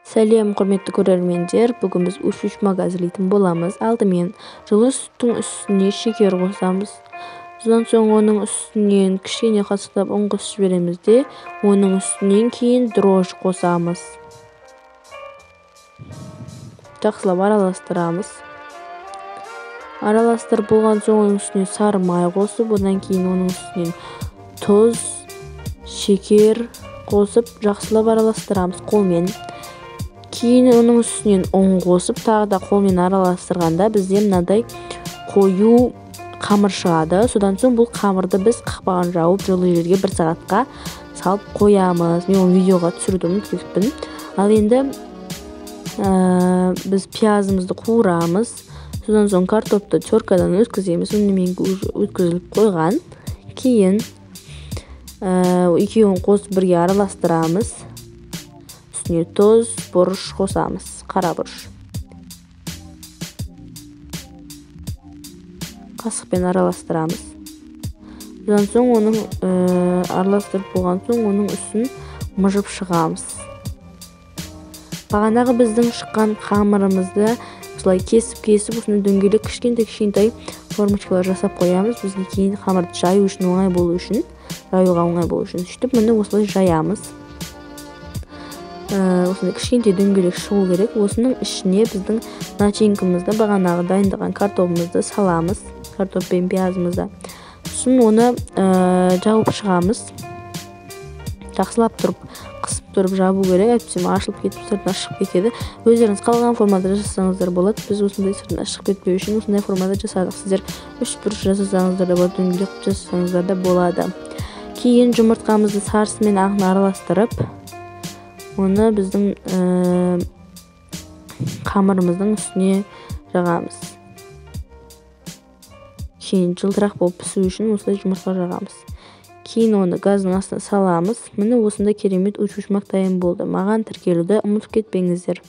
Сәлем, құрметті көрермендер! Бүгін біз үш-учмак әзірлейтін боламыз. Алдымен жылы сүттің үстіне шекер қосамыз. Содан соң оның үстінен кішкене қасықтап ұн қосып жібереміз де, оның үстінен кейін дрожж қосамыз. Жақсылап араластырамыз. Араластырып болған соң оның үстіне сары май қосып, одан кейін оның үстінен тұз, шекер қосып, жақсылап араластырамыз қолмен. Кейін оның үстінен ұн қосып, тағы да қолмен араластырғанда бізде мынадай қою қамыр шығады. Содан соң бұл қамырды біз қақпағын жауып, жылы жерге бір сағатқа салып қоямыз. Мен оны видеоға түсіруді ұмытып кетіппін. Ал енді біз пиязымызды қуырамыз. Содан соң картопты теркадан өткіземіз. Оны мен уже өткізіліп қойған. Кейін екеуін қосып бірге араластырамыз. Үстіне тұз, бұрыш қосамыз, қара бұрыш. Қасықпен араластырамыз. Содан соң оның араластырып болған соң оның үстін мыжып шығамыз. Бағанағы біздің шыққан қамырымызды осылай кесіп-кесіп, осындай дөңгелек кішкентай-кішкентай формочкалар жасап қоямыз. Бізге кейін қамырды жаю үшін оңай болу үшін, жаюға оңай болу үшін. Сөйтіп міне осылай жаямыз. Осындай кішкентай дөңгелек шығу керек. Осының ішіне біздің начинкамызды, бағанағы дайындаған картопымызды саламыз, картоп пен пиязымызды. Сосын оны жауып шығамыз. Жақсылап тұрып, қысып тұрып жабу керек, әйтпесе ашылып кетіп сыртына шығып кетеді. Өздеріңіз қалаған формада жасасаңыздар болады. Біз осындай сыртына шығып кетпеу үшін осындай формада жасадық. Сіздер үш бұрыш жасасаңыздар да болады, дөңгелек жасасаңыздар да болады. Кейін жұмыртқамызды сарысы мен ағын араластырып, оны біздің қамырымыздың үстіне жағамыз. Кейін жылтырақ болып пісу үшін осылай жұмыртқа жағамыз. Кейін оны газдың астына саламыз. Міне осындай керемет үш-учмак дайын болды. Маған тіркелуді ұмытып кетпеңіздер.